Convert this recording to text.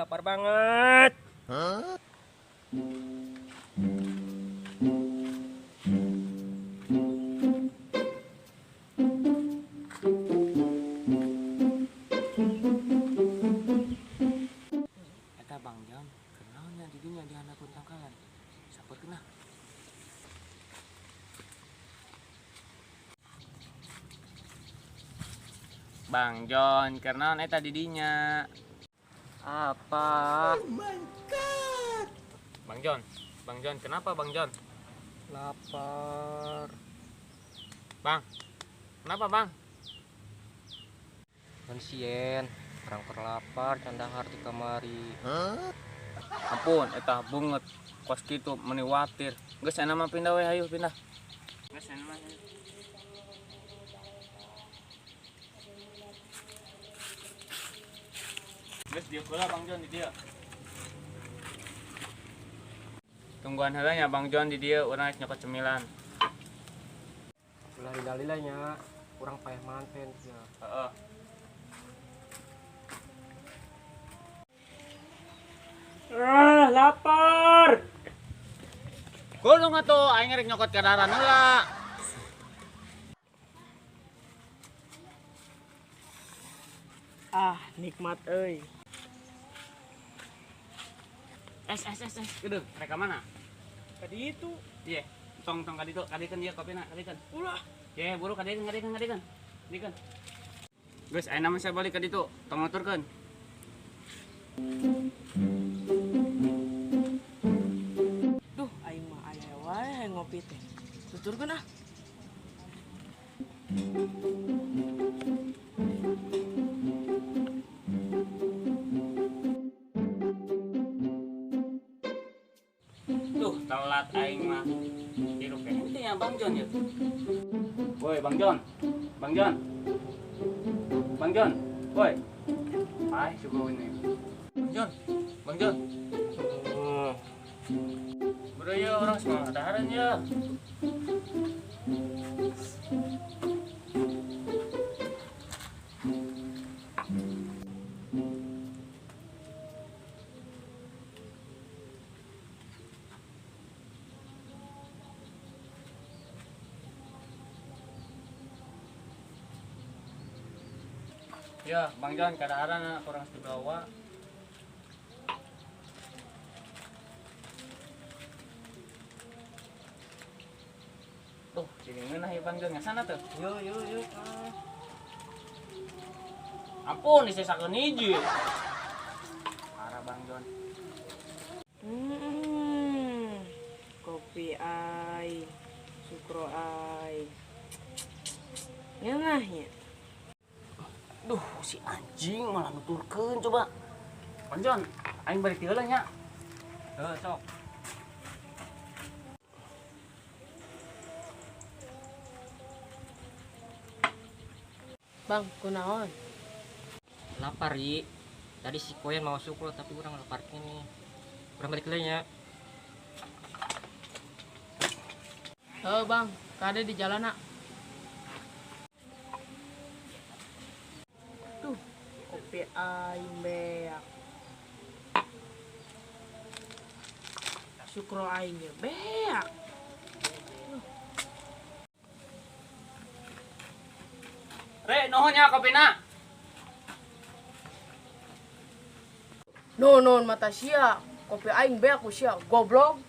Lapar banget. Huh? Eta Bang Jon, kenalnya didinya di handapun tangkalan. Samperkeun ah. Bang Jon, kenaon eta didinya? Apa? Oh my God. Bang Jon, Bang Jon, kenapa Bang Jon? Lapar. Bang, kenapa Bang? Sieun, urang keur lapar can dahar ti kamari. Huh? Ampun, eta bunget. Kos kitu meni watir. Geus enak mah pindah we, hayu pindah. Geus enak mah. Geus dieu heula Bang Jon di dieu. Tungguan heula nya Bang Jon di dieu, urang rek nyokot cemilan. Ulah lila-lila nya, urang paeh manten sia. Heeh. Ah, lapar. Gunung atuh aing rek nyokot kadaharan heula. Ah, nikmat euy. Es es es es, geudeuh, rek ka mana? Tadi itu. Iya, tong tong ka ditu, kadikeun ieu kopina, kadikeun. Ulah. Ye, buru kadikeun, kadikeun, kadikeun. Kadikeun. Geus ayeuna mah saya balik ka ditu, tong nuturkeun. Duh, aing mah aya wae hayang ngopi teh. Tuturkeun ah. Duh, telat aing mah. Hirup keneh ya Bang Jon ya. Woi, Bang Jon. Bang Jon. Bang Jon. Woi. Ai, suka ini. Bang Jon. Bang Jon. Bro ya orang semua dahareun ya. Ya, Bang Jon, kadaharan kurang dibawa. Tuh, jadi ngeunah ya Bang Jon, ngasana tuh. Yo yo yo. Ampun, disesakeun hiji. Parah Bang Jon. Kopi aing, sukro aing. Ngeunah nya. Duh, si anjing malah nuturkeun coba. Bang Jon, aing balik ti heula nya. Heuh, sok. Bang, kunaon? Lapar, Ri. Tadi si Koyen mau sukro tapi urang lapar kene. Urang balik heula nya. Heuh, Bang, kade di jalan, nak. Duh, kopi aing beak. Sukro aing ge beak. Re, nuhun nya kopina. Nuhun, nuhun mata sia. Kopi aing beak ku sia, goblok.